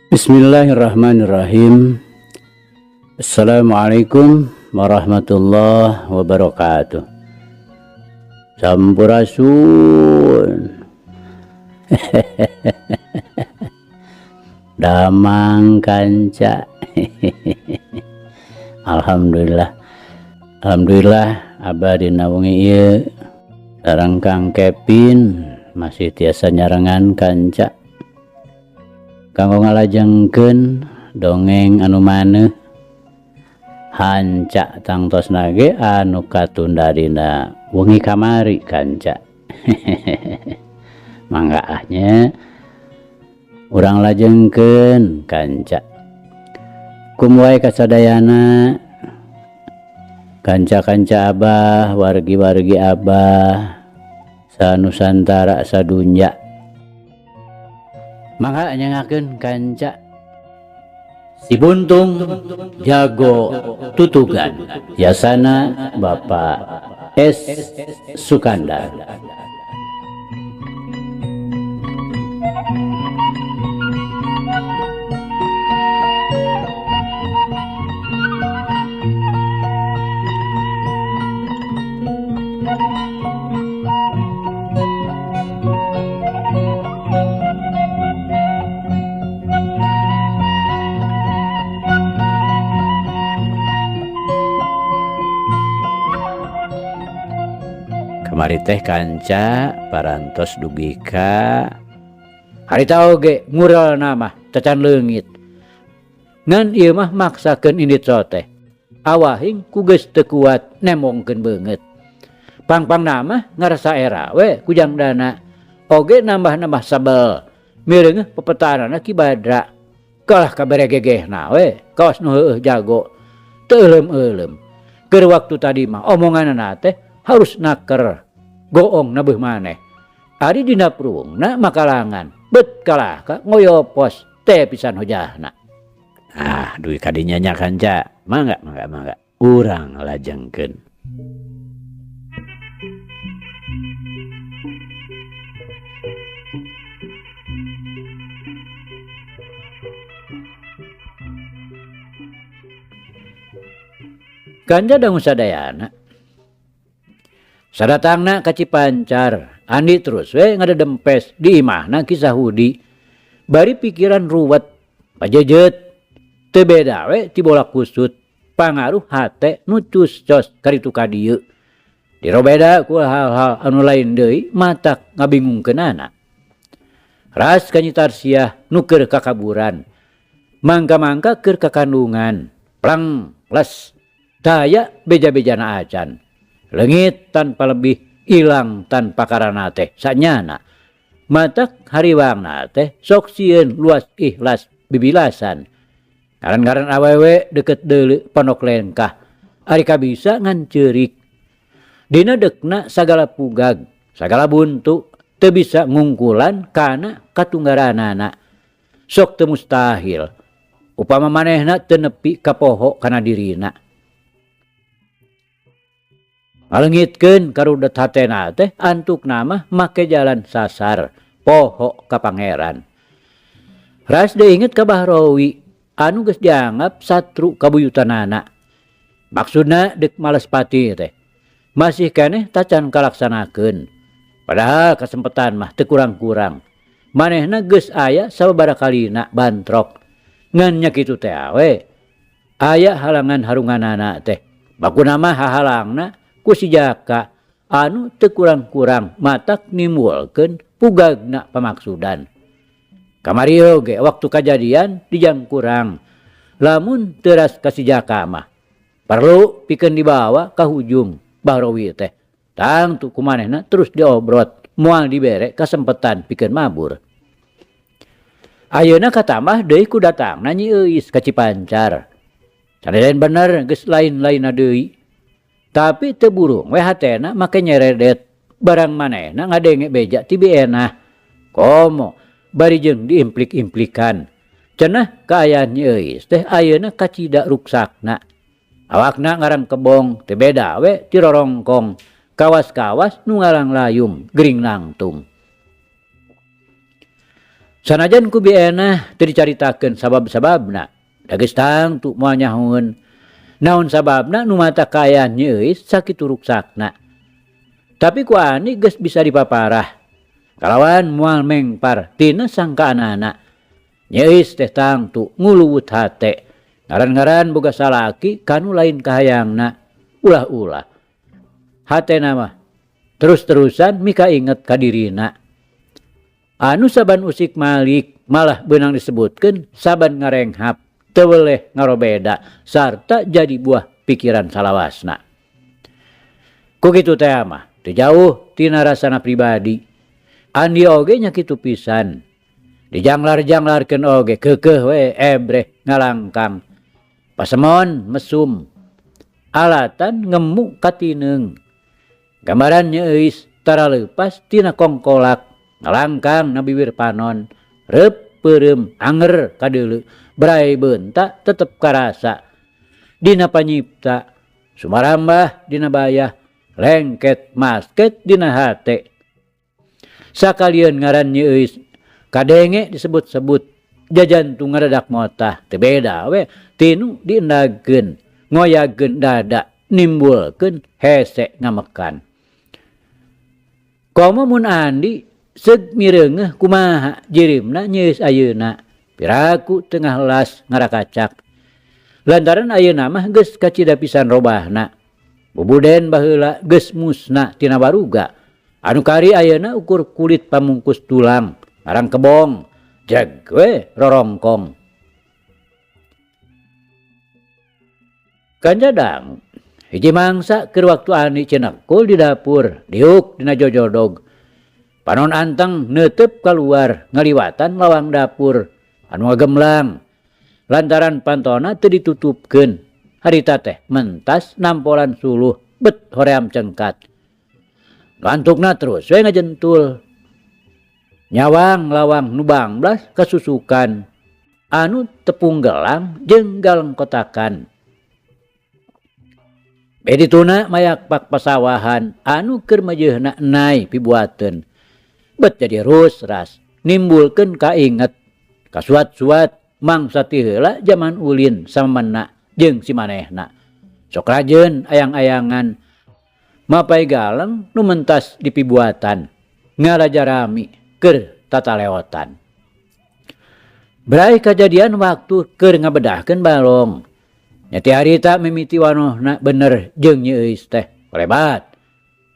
Bismillahirrahmanirrahim. Assalamualaikum warahmatullahi wabarakatuh. Sampurasun. Damang kanca. Alhamdulillah. Alhamdulillah abah dina wengi ieu sareng Kang Kevin masih tiasa nyarengan kanca. Kanggo ngalajengkeun dongeng anu maneuh hanca tangtosna ge anu katunda dina wengi kamari kanca. Mangga ah nya urang lajengkeun kanca. Kum wae kasadayana kanca-kanca abah, wargi-wargi abah sanusantara sadunya. Mangga nyengakeun kanca Si Buntung Jago Tutugan yasana Bapak S Sukandar. Kamari teh kanca parantos dugi ka harita oge ngurelna mah tacan leungit. Ngan ieu mah maksakeun indit soteh. Awahing ku geus teu kuat nemongkeun beungeut. Pangpangna mah ngarasa era we ku jangdana. Oge nambah-nambah sabel. Mireungeuh pepetaanana Ki Badra. Kalah kabere gegehna we kawas nu heueuh jago. Teu euleum-euleum. Keur waktu tadi mah omonganana teh harus naker goong nabeuh maneh. Ari dina pruungna makalangan bet kalah ka ngoyopos teh pisan hojahna. Ah, duit kadinya nya kanca. Mangga, mangga, mangga. Urang lajengkeun. Kanca dangu sadayana. Sadatangna ka Cipancar, Andi terus we ngadedempes di imahna Ki Sahudi. Bari pikiran ruwet, pajejet, teu beda we ti bola kusut, pangaruh hate nu cus-cos karitu ka dieu. Dirobeda ku hal-hal anu lain deui matak ngabingungkeunana. Ras ka Nyi Tarsiah nu keur kakaburan, mangka-mangka keur kakandungan, plang les, daya beja-bejana acan. Leungit tanpa lebih, ilang tanpa karana teh sanyana. Matak hariwangna teh sok sieun luas ikhlas bibilasan. Ngaran-ngaran awewe deket deuleu ponok lengkah. Ari kabisa ngan ceurik. Dina dekna sagala pugag, sagala buntu, teu bisa ngungkulan kana katunggaranana. Sok teu mustahil. Upama manehna teu nepi ka poho kana dirina. Ngalengitkeun karudet hatena teh antukna mah make jalan sasar poho ka pangeran. Ras deui inget ka Bahrawi anu geus dianggap satru kabuyutanana. Maksudna deuk males pati teh masih keneh tacan kalaksanakeun. Padahal kasempetan mah teu kurang-kurang. Manehna geus aya sababaraha kalina bantrok. Ngan nya kitu teh we. Aya halangan harunganana teh. Bakuna mah hahalangna ku si Jaka anu teu kurang-kurang matak nimbulkeun pugagna pamaksudan. Kamari oge waktu kajadian dijang kurang. Lamun teras ka si Jaka mah perlu pikeun dibawa ka hujung Bahrawi teh. Tangtu kumanehna terus diobrot moal dibere kasempetan pikeun mabur. Ayeuna katambah deui ku datangna Nyi Euis ka Cipancar. Sanajan bener geus lain-lainna deui. Tapi teu burung we hatena make nyeredet barang manehna ngadenge beja ti bienah. Komo bari jeung diimplik-implikan. Cenah kaayaan Nyi Euis teh ayeuna kacida ruksakna. Awakna ngarang kebong teu beda we ti rorongkong. Kawas-kawas nu ngalang layung gering nangtung. Sanajan ku Bienah teu dicaritakeun sabab-sababna, da geus tangtu moal nyahoeun naon sababna nu matak kaayaan Nyi Euis sakitu ruksakna. Tapi ku Ani geus bisa dipaparah, kalawan moal mengpar tina sangkaanana. Nyi Euis teh tangtu nguluwut hate, ngaran-ngaran boga salaki kanu lain kahayangna, ulah-ulah. Hatena mah terus-terusan mikainget ka dirina. Anu saban usik malik malah beunang disebutkeun saban ngarenghap teu weleh ngarobeda sarta jadi buah pikiran salawasna. Ku kitu tea mah teu jauh tina rasana pribadi. Andi oge nya kitu pisan. Dijanglar-janglarkeun oge keukeuh we ebreh ngalangkang. Pasemon mesum. Alatan ngemu katineung. Gambaran Nyi Euis tara leupas tina kongkolak ngalangkang na biwir panon. Reup peureum anger kadeuleu brai beunta tetep karasa. Dina panyipta sumarambah dina bayah lengket masket dina hate. Sakalieun ngaran Nyi Euis kadenge disebut-sebut jajantung ngadadak motah teu beda we tinu diendagkeun ngoyagkeun dada nimbulkeun hese ngamekan. Komo mun Andi seug mireungeuh kumaha jirimna Nyi Euis ayeuna piraku teu ngahelas ngarakacak. Lantaran ayeuna mah geus kacida pisan robahna. Bubuden baheula geus musna tina baruga. Anu kari ayeuna ukur kulit pamungkus tulang, ngarang kebong, jeg we rorongkong. Kanjadang hiji mangsa keur waktu Andi cenekul di dapur, diuk dina jojodog. Panon anteng neuteub kaluar ngaliwatan lawang dapur anu ngagemlang. Lantaran pantona teu ditutupkeun, harita teh mentas nampolan suluh bet hoream cengkat. Ngantukna terus we ngajentul. Nyawang lawang nu bangblas kasusukan anu tepung gelang jeung galeng kotakan. Bedituna mayakpak pasawahan anu keur meujeuhna enai pibuateun. Bet jadi rusras, nimbulkeun kainget, kasuat-suat mangsa ti heula jaman ulin samemena jeung si manehna. Sok rajeun ayang-ayangan, mapai galeng nu mentas dipibuatan, ngarajarami keur tataleotan. Brai kajadian waktu keur ngabedahkeun balong. Nya ti harita mimiti wanohna bener jeung Nyi Euis teh kolebat.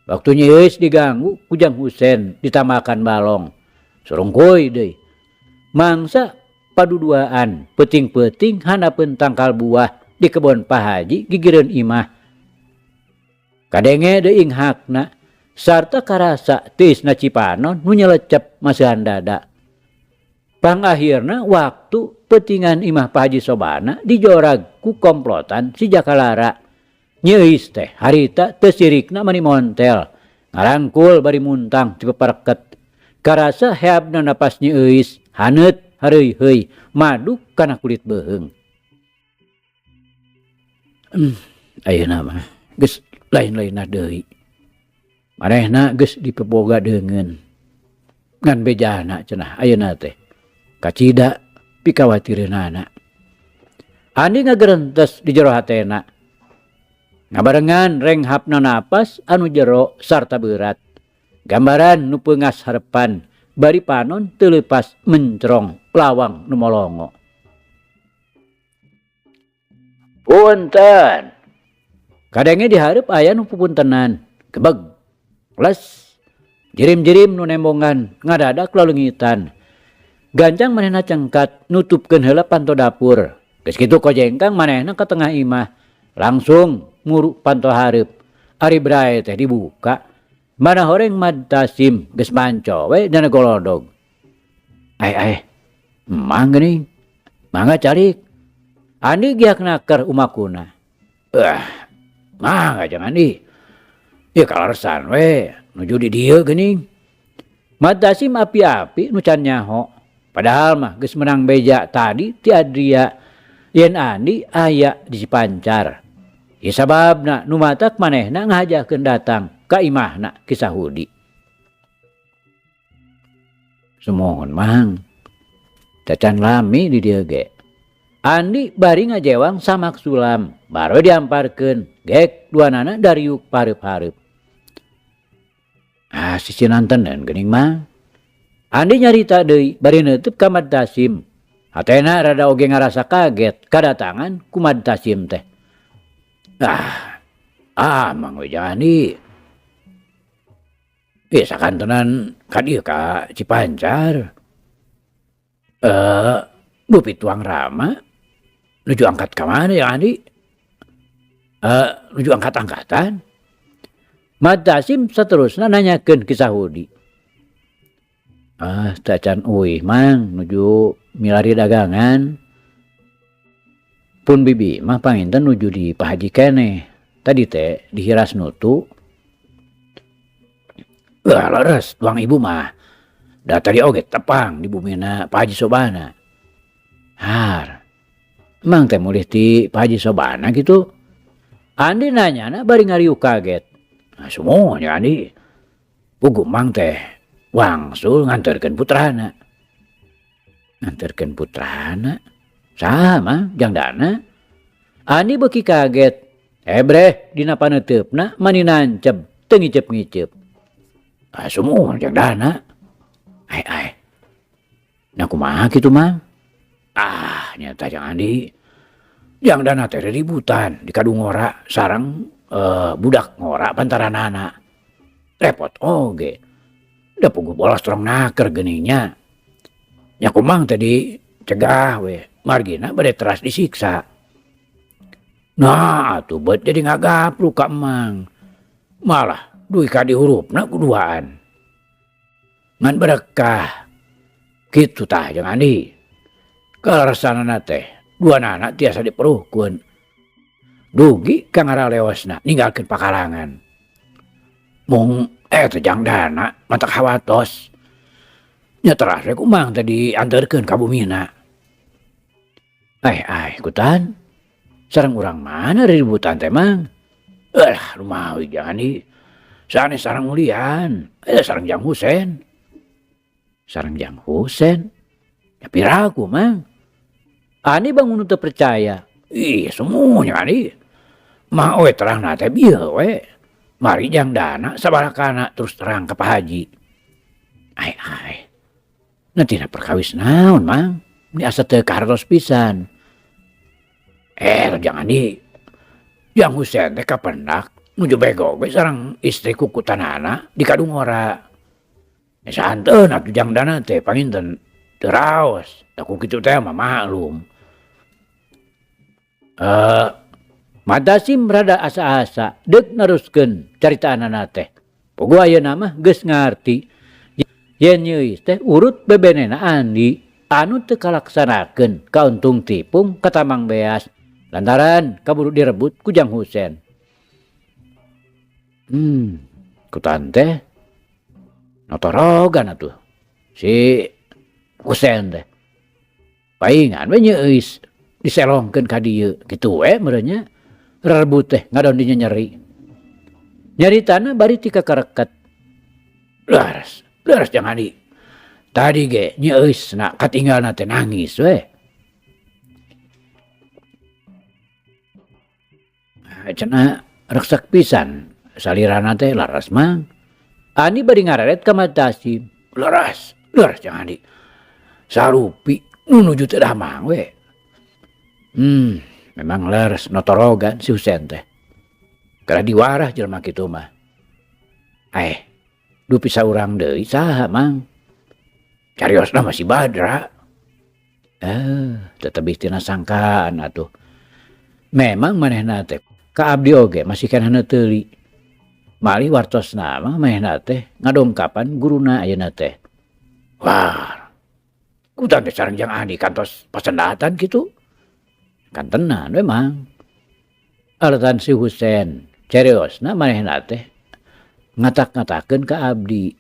Waktu Nyi Euis diganggu ku Jang Husen ditamakan balong. Surungkuy deui. Mangsa paduduaan peuting-peuting handapeun tangkal buah di kebon Pak Haji gigireun imah. Kadenge deui inghakna sarta karasa tiisna Cipanon nu nyelecep maseuhan dada. Pangakhirna waktu peutingan imah Pak Haji Sobana dijorag ku komplotan si Jakalara. Nyi Euis teh harita teu sirikna mani montel, ngarangkul bari muntang ti pepereket. Karasa heabna napas Nyi Euis haneut hareuy-heuy maduk kana kulit beuheung. Ayeuna mah geus lain-lainna deui. Manehna geus dipepoga deungeun. Ngan bejana cenah ayeuna teh. Kacida pikawatireunana. Andi ngagerentes di jero hatena. Ngabarengan renghapna napas anu jero sarta beurat. Gambaran nu peungas harepan bari panon teu leupas mencrong lawang nu molongo. Punten. Kadenge dihareup aya nu pupuntenan. Gebeg. Les. Jirim-jirim nu nembongan ngadadak laleungitan. Gancang manehna cengkat nutupkeun heula panto dapur. Geus kitu kojengkang manehna ka tengah imah. Langsung muru panto hareup. Ari brae teh dibuka. Mana horeng Mad Tasim geus manco we dina golodog. Ai ai, emang geuning. Mangga calik. Andi giak naker umakuna. Mangga jangan di. Ieu kaleresan we nuju di dieu geuning. Mad Tasim api-api nu can nyaho. Padahal mah geus menang beja tadi ti Adria yen Andi aya di Cipancar. Ieu sababna nu matak manehna ngahajakeun datang ka imahna Ki Sahudi. Sumohon mang. Tacan lami di dieu ge. Andi bari ngajewang samak sulam, baru diamparkeun, gek duanana dariuk pareup-hareup. Ah, sisi nantenan geuning mah. Andi nyarita deui bari neutup ka Mad Tasim. Hatena rada oge ngarasa kaget kadatangan ku Mad Tasim teh. Ah, mang we jang Andi. Ih, sakantenan ka dieu ka Cipancar. Dupi tuang Rama nuju angkat ka mana ya Andi? Nuju angkat-angkatan. Mad Tasim saterusna nanyakeun kisah Hudi. Ah, tacan uih mang nuju milari dagangan. Pun bibi mah panginten nuju di Pak Haji keneh. Tadi teh dihiras nutu. Wah, leres tuang ibu mah. Da tadi oge tepang di bumina Pak Haji Sobana. Har. Emang teh mulih ti Pak Haji Sobana gitu. Andi nanyana bari ngariuk kaget. Nah, sumuhnya Andi. Puguh mang teh wangsul nganterkeun putrana. Nganterkeun putrana? Saha mang jang dana? Andi beuki kaget. Ebreh dina paneuteup-na mani nanceb teu ngiceup-ngiceup. Ah, sumuhun jang dana. Ai ai. Nah kumaha kitu mang? Ah, nyata jang Andi. Jang dana teh riributan di kadungora sareng budak ngora pantaranana. Repot oge. Da puguh bolos torong naker geuning nya. Nya kumang teh dicegah we, margina bade teras disiksa. Nah, atuh beut jadi ngagapluk ka emang. Malah dugi ka dihurupna kuduaan. Ngan berekah. Kitu tah jeung Andi. Kaleresanana teh duanana tiasa diperuhkeun. Dugi ka ngaralewasna ninggalkeun pakalangan. Mung teh jang dana matak hawatos. Nya teras we kumang teh dianterkeun ka bumina. Ai ai kutan. Sareng urang mana riributan teh mang? Alah rumawi jang Andi. Sanes sareng ulian, sareng Jang Husen. Sareng Jang Husen? Ya piraku mang. Andi bangun teu percaya. Ih, semuanya Andi. Mang we terang teh bieu we. Mari Jang Dana sabarakana terus terang ka Pak Haji. Ai ai. Nanti na perkawis naon mang? Ini asa teu kahartos pisan. Jang Andi. Jang Husen teh kapendak nuju bego we sareng istri kukutanana di kadungora. Santeun atuh Jang Dana teh panginten teu raos. Da ku kitu teh mah maklum. Madasim rada asa-asa deuk neruskeun caritaanana teh. Puguh ayeuna mah geus ngarti yen nyeuis teh urut bebenena Andi anu teu kalaksanakeun kauntung tipung ka Tamang Beas lantaran kaburu direbut ku Jang Husen. Kutan teh notorogan atuh si Husen teh. Paingan we nyeuis diselongkeun ka dieu kitu we meureun nya. Rerebut teh ngadon dinya nyeri. Nyaritana bari ti kakareket. Leres, leres Jang Andi. Tadi ge nyeuisna katinggalna teh nangis we. Cenah reksek pisan salirana teh laras mang. Andi bari ngareret ka Mad Tasim. Leres, leres Jang Andi. Sarupi nu nuju teu damang we. Memang leres notorogan si Husen teh. Kada diwarah jelema kitu mah. Dupi saurang deui saha mang? Cariosna mah si Badra. Tetebih tina sangkaan atuh. Memang manehna teh ka abdi oge masih keneh teuli. Malih wartosna mah manehna teh ngadongkapan guruna ayeuna teh. Wah, kutan teh sareng Jang Andi kantos pasendatan kitu. Kantenan we mang. Alatan si Husen cariosna manehna teh ngatak-ngatakeun ka abdi.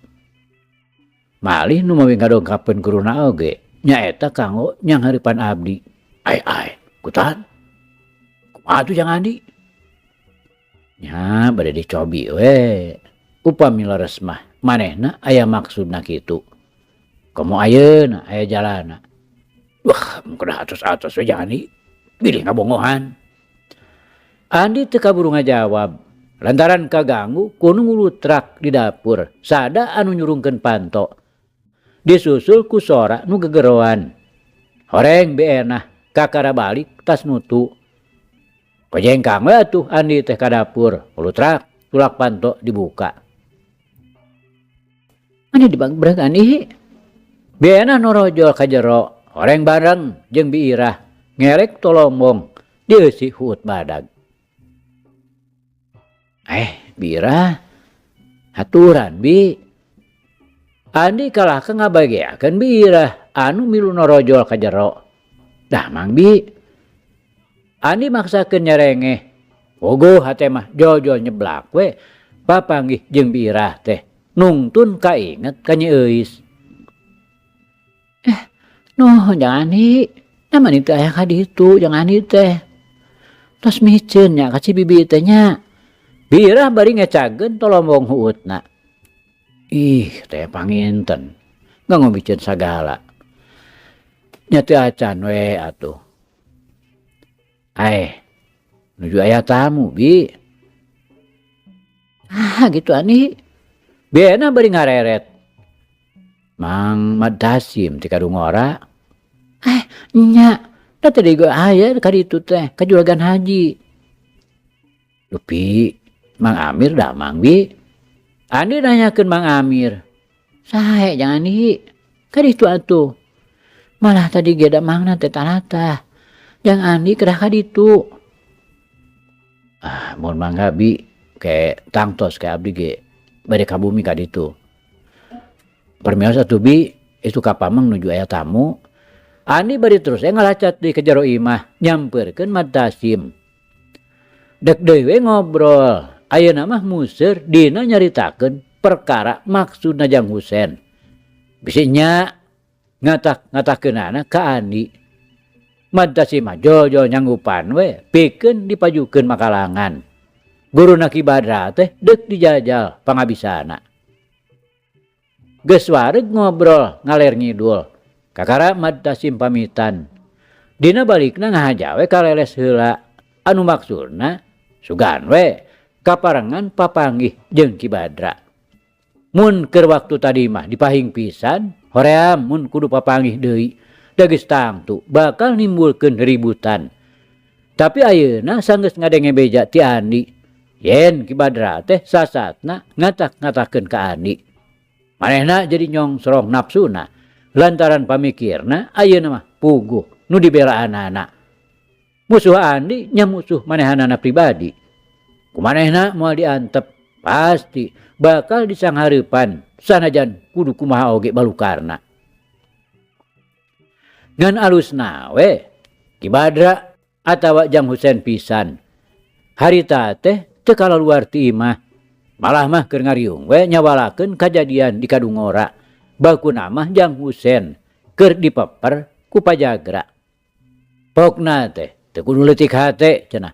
Malih nu mawi ngadongkapeun guruna oge nyaeta kanggo nyanghareupan abdi. Ai ai, kutan. Kumaha tuh Jang Andi? Nya bade dicobi we. Upami leres mah manehna aya maksudna kitu. Komo ayeuna aya jalana. Wah, kedah atos-atos we Jang Andi. Bilih ngabongohan. Andi teu kaburu ngajawab lantaran kaganggu ku nu ngulutrak di dapur sada anu nyurungkeun panto. Disusul ku sora nu gegeroan. Horeng Bi Enah kakara balik tas nutu. Kojengkang we atuh Andi teh ka dapur, ngulutrak tulak panto dibuka. Andi dibagbreg Andi. Bi Enah norojol ka jero, horeng bareng jeung Bi Irah ngerek tolombong dieusi huut badag. Eh, Bi Irah, haturan Bi. Andi kalah ka ngabageakeun Bi Irah anu milu norojol ka jero. Dah Mang Bi. Andi maksakeun nyerengeh. Puguh hate mah jol-jol nyeblak we papanggih jeung Bi Irah teh nungtun kainget ka Nyi Euis. Eh, nuhun Jang Andi, da mani teu aya ka ditu Jang Andi teh. Tos miceun nya ka si bibi teh nya. Bi Irah bari ngecageun tolombong huutna. Ih, teh panginten nganggo miceun sagala. Nya teu acan we atuh. Aeh, nuju aya tamu, Bi. Ah, gitu Ani. Bi Enah bari ngareret. Mang Madasim ti Kadungora. Eh, nya, da tadi ge aya ka ditu teh, ka Juragan Haji. Dupi, Mang Amir damang, Bi. Andi nanyakeun Mang Amir. Sae Jang Andi, ka ditu atuh. Malah tadi ge damangna teh talatah. Jang Andi kedah ka ditu. Ah, mun mangga Bi, ke tangtos ke abdi ge bade ka bumi ka ditu. Permios atuh Bi, itu ka Pameng nuju aya tamu. Andi bari terus we ngalacat deui ka jero imah nyampeurkeun Madasim. Dek deui we ngobrol, ayeuna mah museur dina nyaritakeun perkara maksudna Jang Husen. Bisi nya ngatak-ngatakeunana ka Andi. Madasim mah jol-jol nyanggupan we pikeun dipajukeun makalangan. Guruna Ki Badra teh deuk dijajal pangabisana. Geus wareg ngobrol ngaler ngidul. Kakara Madasim pamitan. Dina balikna ngahaja we ka leles heula anu maksudna sugan we kaparengan papanggih jeung Ki Badra. Mun keur waktu tadi mah dipahing pisan, hoream mun kudu papanggih deui. Da geus tangtu bakal nimbulkeun ributan. Tapi ayeuna sanggeus ngadenge beja ti Andi. Yen Ki Badra teh sasatna ngatak-ngatakeun ka Andi. Manehna jadi nyongsrong nafsuna lantaran pamikirna ayeuna mah puguh nu dibelaanana. Musuh Andi nya musuh manehanana pribadi. Kumanehna moal diantep pasti bakal disanghareupan sanajan kudu kumaha oge balukarna. Ngan alusna we Ki Badra atawa Jang Husen pisan. Harita teh teu kalaluar ti imah. Malah mah keur ngariung we nyawalakeun kajadian di Kadungora. Bakuna mah Jang Husen keur dipeper ku Pajagra. Pokna teh teu kudu leutik hate cenah.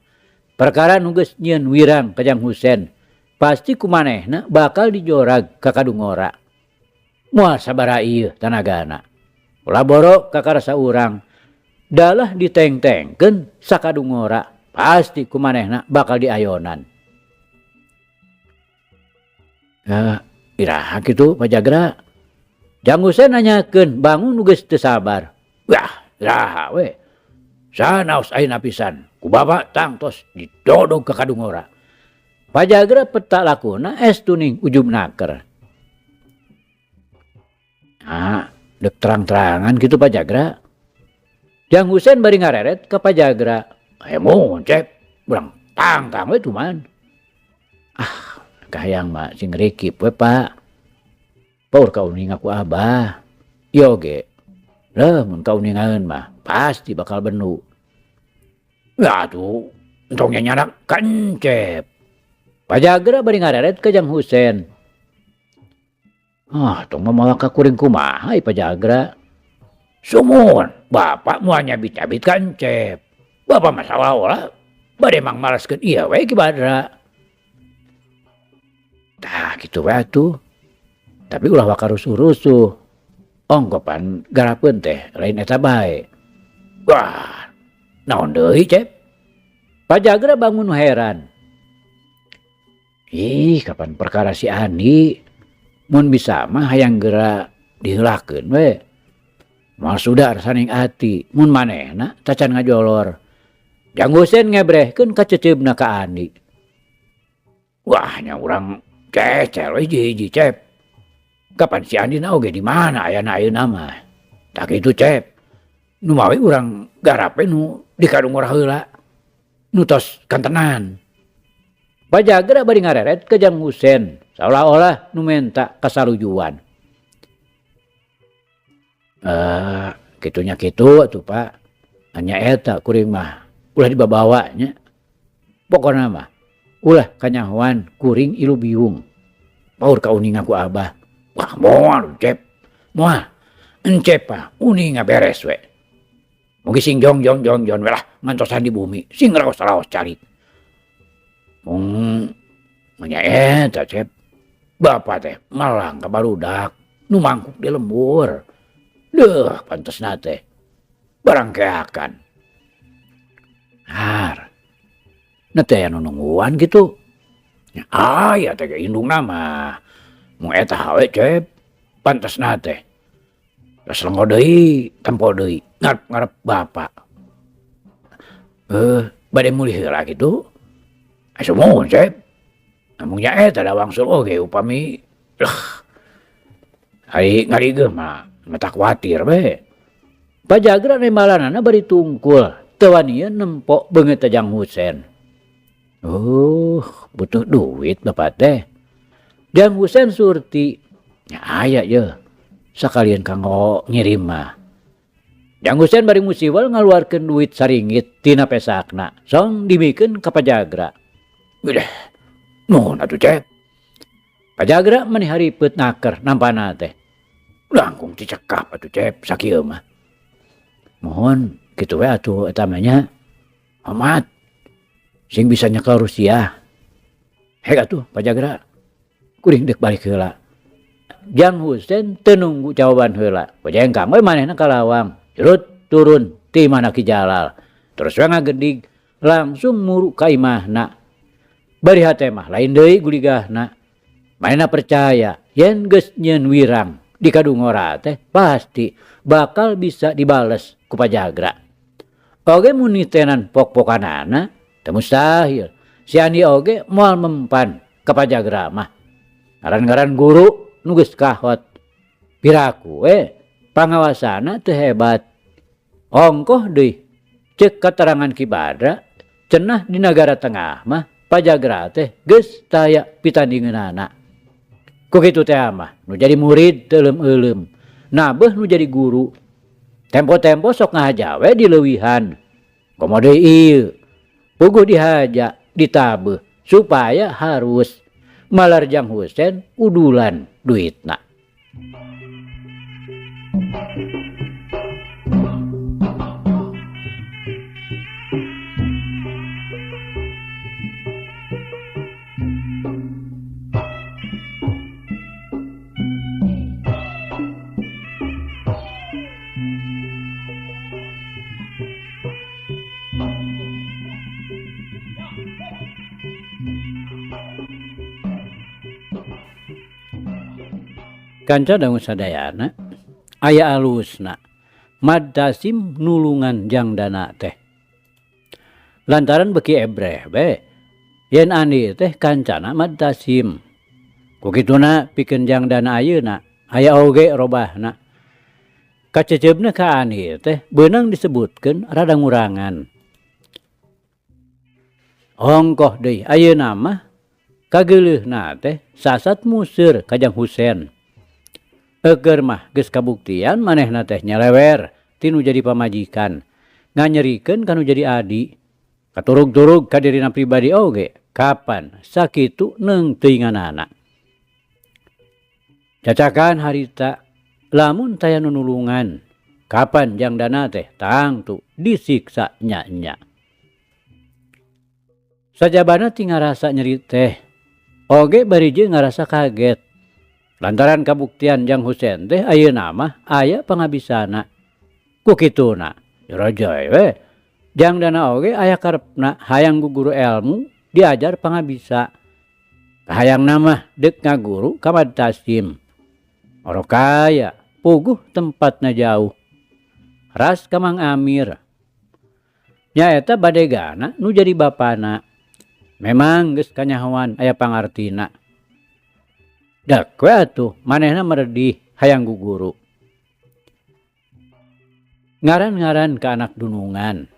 Perkara nu geus nyieun wirang ka Jang Husen pasti ku manehna bakal dijorag ka Kadungora. Moal sabaraha ieu tanagana. Ulah boro kakara saurang. Dalah diteng-tengkeun sakadungora pasti ku manehna bakal diayonan. Iraha kitu Pajagra. Jang Husen nanyakeun bangun nu geus teu sabar. Wah, iraha we. Sanaos ayeuna pisan ku bapa tangtos didodog ka Kadungora. Pajagra peta lakuna estu ning ujub naker. Ah, dek terang-terangan gitu Pajagra. Jang Husen bari ngareret ka Pajagra. Mun cek, urang tangtang we cuman. Ah, kahayang mah sing rikip we Pak. Paur kauninga ku Abah. Ieu oge. Leuh mun kauningaeun mah pasti bakal benu. Ya atuh, entong nya nyanak kancep. Pajagra bari ngareret ka Jang Husen. Ah, tong mah moal ka kuring kumaha ieu Pajagra. Sumun, bapak moal nyabit-nyabit kancep. Bapak mah saolah-olah bade mangmalaskeun ieu we Ki Badra. Tah kitu we atuh. Tapi ulah waka rusuh-rusuh. Ongkopan garapeun teh lain eta bae. Wah, naon deui, Cep? Pajagra bangun heran. Ih, kapan perkara si Andi mun bisa mah hayang geura diheulakeun we. Moal sudar saning ati mun manehna tacan ngajolor. Jang Husen ngebrehkeun kaceceubna ka Andi. Wah, nya urang cecel we hiji-hiji, Cep. Kapan si Andi na oge di mana ayana ayeuna mah. Tah kitu, Cep. Nu mawi urang garap we nu di kadungora heula. Nu tos kantenan. Pajagra bari ngareret ka Jang Husen saolah-olah nu menta kasalujuan. Kitunya kitu atuh Pak. Nya eta kuring mah ulah dibabawa nya. Pokona mah ulah kanyahoan kuring ilu biung. Paur kauninga ku Abah. Wah moal Cep. Moal. Encep mah uninga beres we. Mugi sing jong jong jong jon we lah ngantosan di bumi sing raos-raos calik. Mung nya eta Cep. Bapa teh malang ka barudak nu mangkuk di lembur. Deuh pantesna teh barang keakan. Har. Na teh aya nu nungguan kitu. Nya aya teh ge indungna mah. Mung eta we Cep pantesna teh. Geus lengo deui tempo deui ngarep-ngarep bapa. Bade mulih heula kitu. Asa muhun Cep. Namun nya eta da wangsul oge upami leh. Ari ngarigeuh mah mata kuatir we. Pajagra nembalanana bari tungkul teu wanian nempo beungeut Jang Husen. Oh, butuh duit bapak teh. Jang Husen surti. Nya aya yeuh. Sakalian kanggo ngirim mah. Jang Husen bari musiwal ngaluarkeun duit saringgit tina pesakna. Song dimikeun ka Pajagra. Wideh, nuhun atuh Cep. Pajagra meni haripeut naker nampana teh. Langkung cicekap atuh Cep sakieu mah. Mohon kitu we atuh eta mah nya. Omat sing bisa nyekel Rusia. Hek atuh Pajagra. Kuring deuk balik heula. Jang Husen teu nunggu jawaban heula. Pajengkang we manehna ka lawang. Jerut turun ti mana Ki Jalal. Terus we ngagedig langsung muru ka imahna. Bari hate mah lain deui guligahna. Manehna percaya yen geus nyieun wirang di kadungora teh pasti bakal bisa dibales ku Pajagra. Oge mun nitenan pok-pokanana teu mustahil. Si Andi oge moal mempan ka Pajagra mah. Ngaran-ngaran guru nu geus kahot. Piraku we pangawasana teu hebat. Ongkoh deui ceuk katerangan Ki Badra cenah di nagara tengah mah Pajagra teh geus taya pitandingeunana. Ku kitu teh mah nu jadi murid teu euleum-euleum, nabeuh nu jadi guru. Tempo-tempo sok ngahaja we dileuwihan. Komo deui ieu puguh dihaja ditabeuh supaya harus malar Jang Husen udulan duitna. Kanca dangu sadayana aya alusna mad tasim nulungan jang dana teh. Lantaran beuki ebreh we yen Andi teh kancana mad tasim. Ku kituna pikeun jang dana ayeuna aya oge robahna. Kaceceubna ka Andi teh beunang disebutkeun rada ngurangan. Ongkoh deui ayeuna mah kageuleuhna teh sasat museur ka Jang Husen. Eukeur mah geus kabuktian manehna teh nyelewer tinu jadi pamajikan, nganyerikeun kanu jadi adi. Katurug-turug ka dirina pribadi oge, kapan sakitu neungteuinganana. Cacakan harita lamun taya nu nulungan, kapan jang dana teh tangtu disiksa nya-nya. Sajabana ti ngarasa nyeri teh, oge bari jeung ngarasa kaget. Lantaran kabuktian Jang Husen teh ayeuna mah aya pangabisana. Ku kituna Jorojoi we. Jang Dana oge aya karepna hayang guguru elmu diajar pangabisa. Kahayangna mah deuk ngaguru ka Mad Tasim. Orokaya puguh tempatna jauh. Ras ka Mang Amir. Nyaeta badegana nu jadi bapana. Memang geus kanyahoan aya pangartina. Dek we atuh manehna meredih hayang guguru. Ngaran-ngaran ka anak dunungan.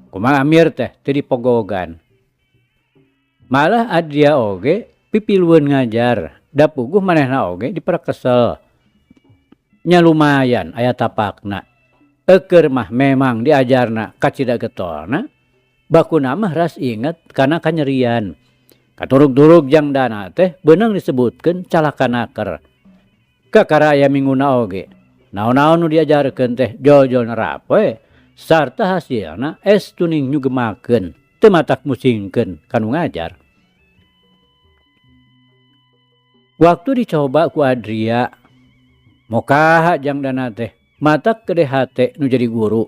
Ku Mang Amir teh teu dipogogan. Malah Adria oge pipilueun ngajar, da puguh manehna oge diperekesel. Nya lumayan aya tapakna. Eukeur mah memang diajarna kacida getolna, bakuna mah ras inget kana kanyerian. Katurug-turug Jang Dana teh beunang disebutkeun calaka naker. Kakara aya minguna oge. Naon-naon nu diajarkeun teh jol-jol nerap we, sarta hasilna es tuning nyugemakeun, teu matak musingkeun ka nu ngajar. Waktu dicoba ku Adria, mokaha Jang Dana teh matak gede hate nu jadi guru.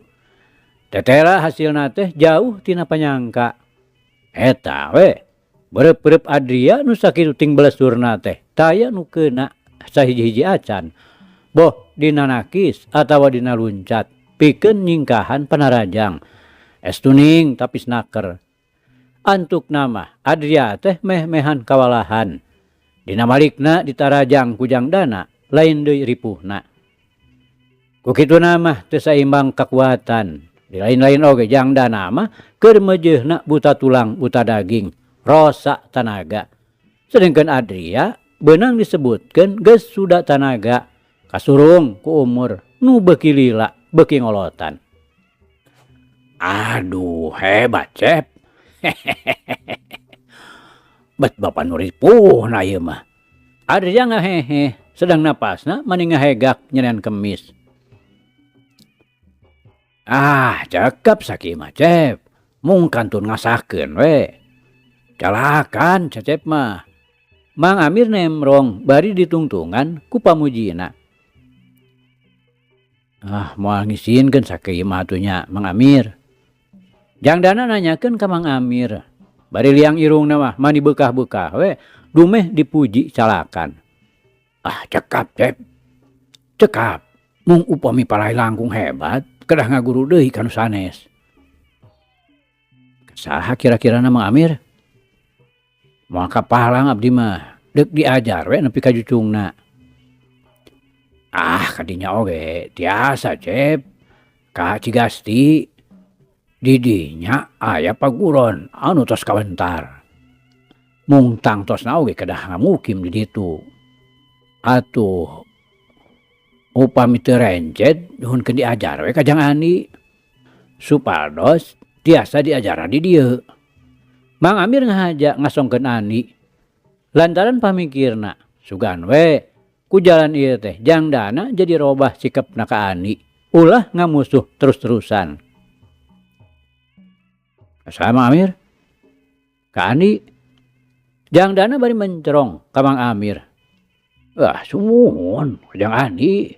Tetela hasilna teh jauh tina panyangka. Eta we, berep-berep Adria nu sakitu ting belesurna teh, taya nu keuna sahiji-hiji acan. Boh dina nakis atawa dina luncat, pikeun nyingkahan panarajang. Es tuning tapis naker. Antuk nama Adria teh meh-mehan kawalahan. Dina malikna ditarajang ku Jang Dana, lain deui ripuhna. Ku kituna mah teu saimbang kakuatan. Di lain-lain oge Jang Dana mah keur meujeuhna buta tulang buta daging, rosa tanaga. Sedengkeun Adria beunang disebutkeun geus suda tanaga, kasurung ku umur nu beuki lila beuki ngolotan. Aduh hebat Cep. Bet bapa nu ripuhna ieu mah. Adria ngahehe sedang napasna mani ngahegak nyenan kemis. Ah cekap sakieu mah Cep, mung kantun ngasahkeun we. Calakan Cecep mah. Mang Amir nemrong bari ditungtungan ku pamujina. Ah moal ngisinkeun sakieu mah atuh nya Mang Amir. Jang Dana nanyakeun ka Mang Amir. Bari liang irungna mah mani beukah-beukah we, dumeh dipuji calakan. Ah cekap Cep. Cekap. Mung upami palai langkung hebat, kedah ngaguru deui ka nu sanes. Saha kira-kirana Mang Amir? Moal kapalang abdi mah, deuk diajar we nepi ka jucungna. Ah kadinya oge tiasa Cep. Ka Cigasti didinya aya paguron anu tos kawentar. Mung tangtosna oge kedah ngamukim di ditu. Atuh upami teu renced nyuhunkeun diajar we ka Jang Andi. Supados tiasa diajaran di dieu. Mang Amir ngahaja ngasongkeun Andi. Lantaran pamikirna sugan we ku jalan ieu teh Jang Dana jadi robah sikepna ka Andi. Ulah ngamusuh terus-terusan. Sama Amir. Ka Andi. Jang Dana bari mencerong ka Mang Amir. Ah sumuhun ka Jang Andi.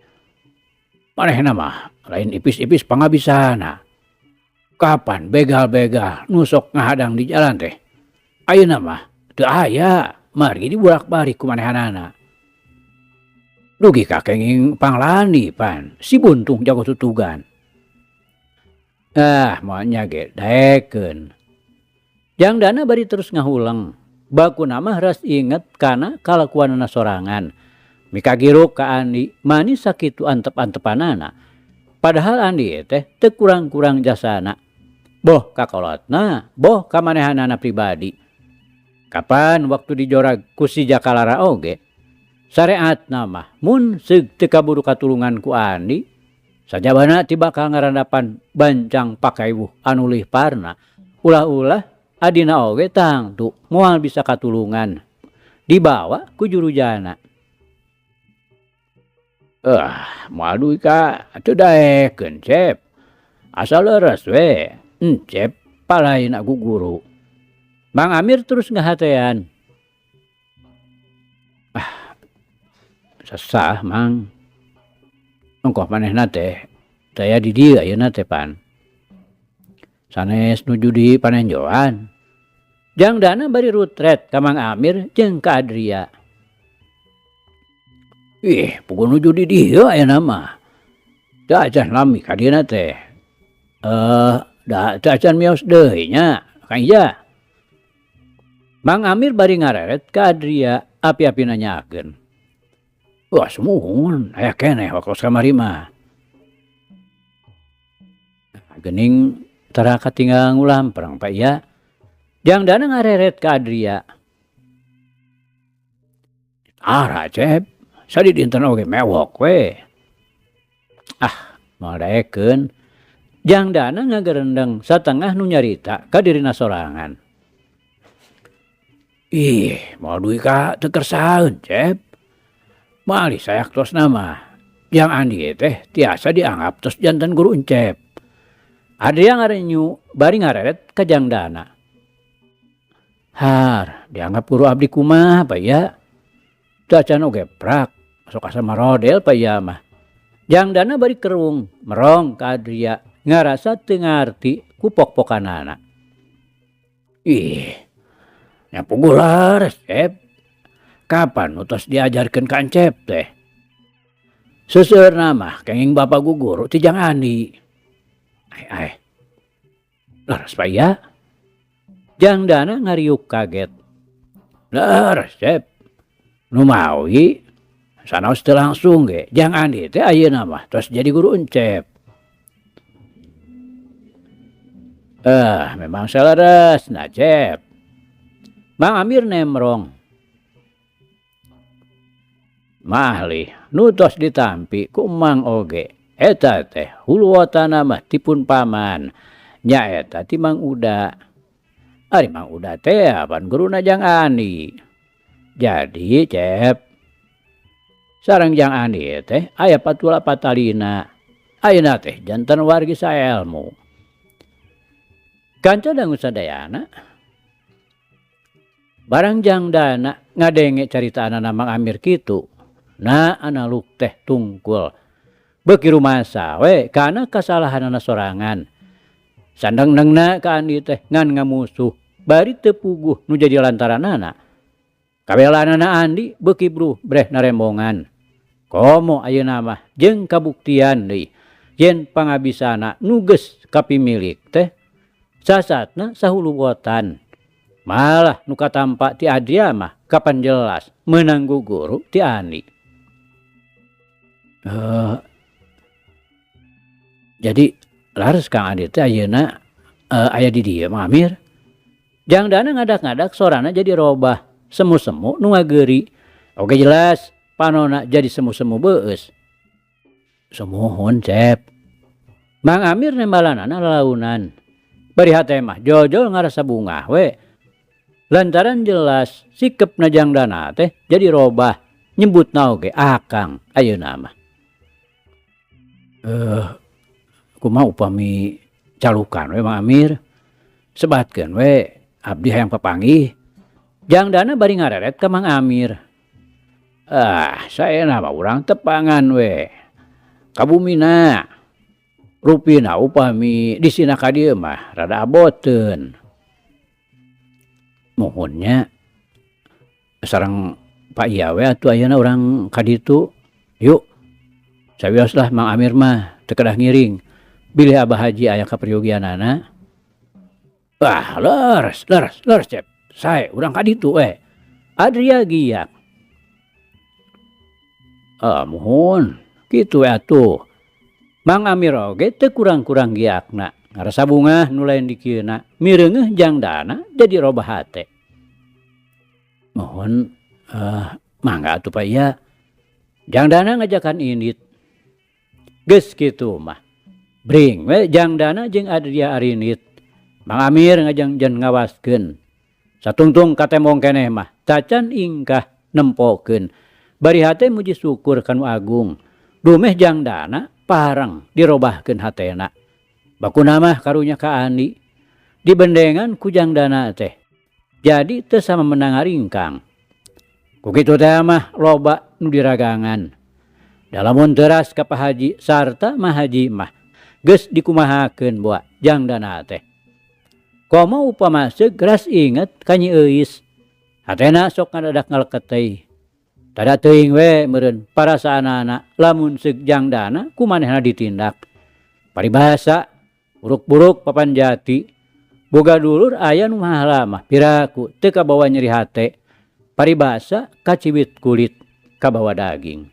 Manehna mah lain ipis-ipis pangabisana. Kapan begal-begal nusok ngahadang di jalan teh. Ayeuna mah teu aya, margi dibolak-balik ku manehanana. Dugi ka kenging panglani pan, si buntung jago tutugan. Ah moal nya ge daekeun. Jang Dana bari terus ngahuleng. Bakuna mah ras inget kana kalakuanana sorangan. Mikagiruk ka Andi mani sakitu antep-antepanana. Padahal Andi teh teu kurang-kurang jasana. Boh kakolotna, boh kamanehanana pribadi. Kapan waktu dijorag ku si Jakalara oge, sareatna mah mun seug teu kaburu katulungan ku Andi, sajabana ti bakal ngarandapan bancang pakaiwuh anu leuwih parna. Ulah-ulah adina oge tangtu moal bisa katulungan. Dibawa ku jurujana. Moal dugi ka teu daekeun Cep. Asal leres we, Encep palain aku guru. Mang Amir terus ngahatean. Ah, sesah Mang. Ongkoh manehna teh, daya di dieu ayeuna teh pan. Sanes nuju di panenjoan. Jang Dana bari rutret ka Mang Amir jeung ka Adria. Ih, puguh nuju di dieu ayeuna mah. Teu acan lami ka dieuna teh. Eh, da teu acan mios deui nya, Kang Ija. Mang Amir bari ngareret ka Adria api-api nanyakeun. Wah, sumuhun aya keneh waktos kamari mah. Geuning tara katinggal ngulamprang Pak Iya. Jang Dana ngareret ka Adria. Tara Cep, sadidinten oge mewok we. Ah, moal daekeun. Jang Dana ngagerendeng satengah nu nyarita ka dirina sorangan. Ih, moal dugi ka teu kersaeun Cep. Malih sayaktosna mah, Jang Andi teh tiasa dianggap tos janten guru Encep. Adria ngarenyu bari ngareret ka Jang Dana. Har, dianggap guru abdi kumaha pa iya? Teu acan oge prak, sok asa marodel pa iya mah. Jang Dana bari kerung, merong ka Adria, ngarasa teu ngarti ku pok-pokanana. Ih, nya puguh lares, Cep. Kapan nu tos diajarkeun ka Encep teh? Seseueurna mah kenging bapa guguru ti Jang Andi. Ai ai. Leres pa iya? Jang Dana ngariuk kaget. Leres, Cep. Nu mawi sanaos teu langsung ge Jang Andi teh ayeuna mah tos jadi guru Encep. Eh, memang saleresna, Cep. Mang Amir nemrong. Mahlih nu tos ditampi ku Mang oge. Eta teh huluwotana mah ti pun paman, nyaeta ti Mang Uda. Ari Mang Uda teh apan guruna Jang Andi. Jadi, Cep, sareng Jang Andi teh aya patula patalina. Ayeuna teh janten wargi saelmu. Kanca dangu sadayana. Barang Jang Dana ngadenge caritaanana Mang Amir kitu, na analuk teh tungkul. Beuki rumasa we kana kasalahanana sorangan. Sandeng-dengna ka Andi teh ngan ngamusuh bari teu puguh nu jadi lantaranana. Kabelanana Andi beuki bruh breh narembongan. Komo ayeuna mah jeung kabuktian deui yen pangabisana nu geus kapimilik teh sasatna sahuluwotan. Malah nu katampa ti Adria mah kapan jelas meunang guguru ti Andi. Jadi lares Kang Andi teh ayeuna aya di dieu Mang Amir. Jang Dana ngadak-ngadak sorana jadi robah semu-semu nu ngageuri. Oge jelas panona jadi semu-semu beueus. Sumuhun Cep. Mang Amir nembalanana lalaunan. Bari hate mah jol-jol ngarasa bungah we. Lantaran jelas sikepna Jang Dana teh jadi robah nyebutna oge akang ayeuna mah. Kumaha upami calukan we Mang Amir. Sebatkeun we abdi hayang papanggih. Jang Dana bari ngareret ka Mang Amir. Ah, saena mah urang tepangan we. Ka bumina. Rupina upami disina ka dieu mah rada aboteun. Muhun nya sareng Pak Iya we atuh ayeuna urang ka ditu. Yuk. Sawios lah Mang Amir mah teu kedah ngiring. Bilih Abah Haji aya kaperyogianana. Wah, leres, leres, leres Cep. Sae urang ka ditu we. Adria giat. Ah, muhun. Kitu we atuh. Mang Amir oge teu kurang-kurang giakna. Ngarasa bungah nu lain dikieuna, mireungeuh Jang Dana jadi robah hate. Muhun, mangga atuh Pak Iya. Jang Dana ngajakan indit. Geus kitu mah. Bring we Jang Dana jeung Adria arinit. Mang Amir ngajangjen ngawaskeun. Satungtung katembong keneh mah tacan ingkah nempokeun. Bari hate muji syukur ka nu agung. Dumeh Jang Dana pareng dirobahkeun hatena. Bakuna mah karunya ka Andi. Dibendengan ku Jang Dana teh. Jadi teu sama menang ngaringkang. Ku kitu teh mah loba nu diragangan. Da lamun teras ka Pak Haji sarta Mah Haji mah geus dikumahakeun boa Jang Dana teh. Komo upama seug ras inget ka Nyi Euis. Hatena sok ngadadak ngaleketeuy. Tada teuing we meureun parasaanana lamun seug jangdana ku manehna ditindak. Paribasa, buruk-buruk papan jati. Boga dulur aya nu mahala mah piraku teu kabawa nyeri hate. Paribasa kaciwit kulit kabawa daging.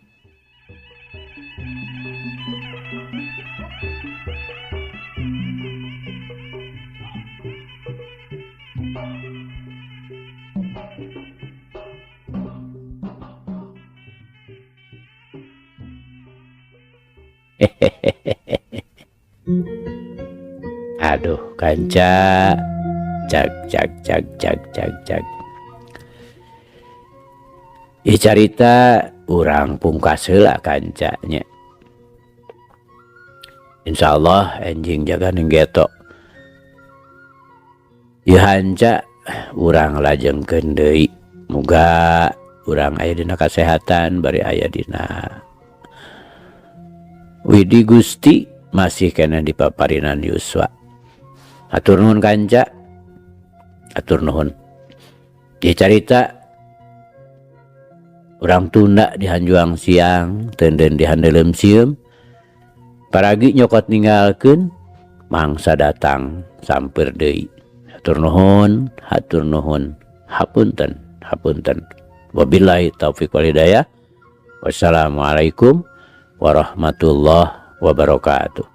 Aduh kanca jag jag jag jag jag jag. Ieu carita urang pungkas heula kanca nya. Insyaallah enjing jaga ning geto. Ieu hanca urang lajengkeun deui. Muga urang aya dina kasehatan bari aya dina Widi Gusti masih keneh di paparinan yuswa. Hatur nuhun kanca. Hatur nuhun. Ieu carita urang tunda di hanjuang siang, teunden di handeuleum sieum. Paragi nyokot ninggalkeun mangsa datang sampeur deui. Hatur nuhun, hatur nuhun. Hapunten, hapunten. Wabillahi taufik wal hidayah. Wassalamualaikum warahmatullahi wabarakatuh.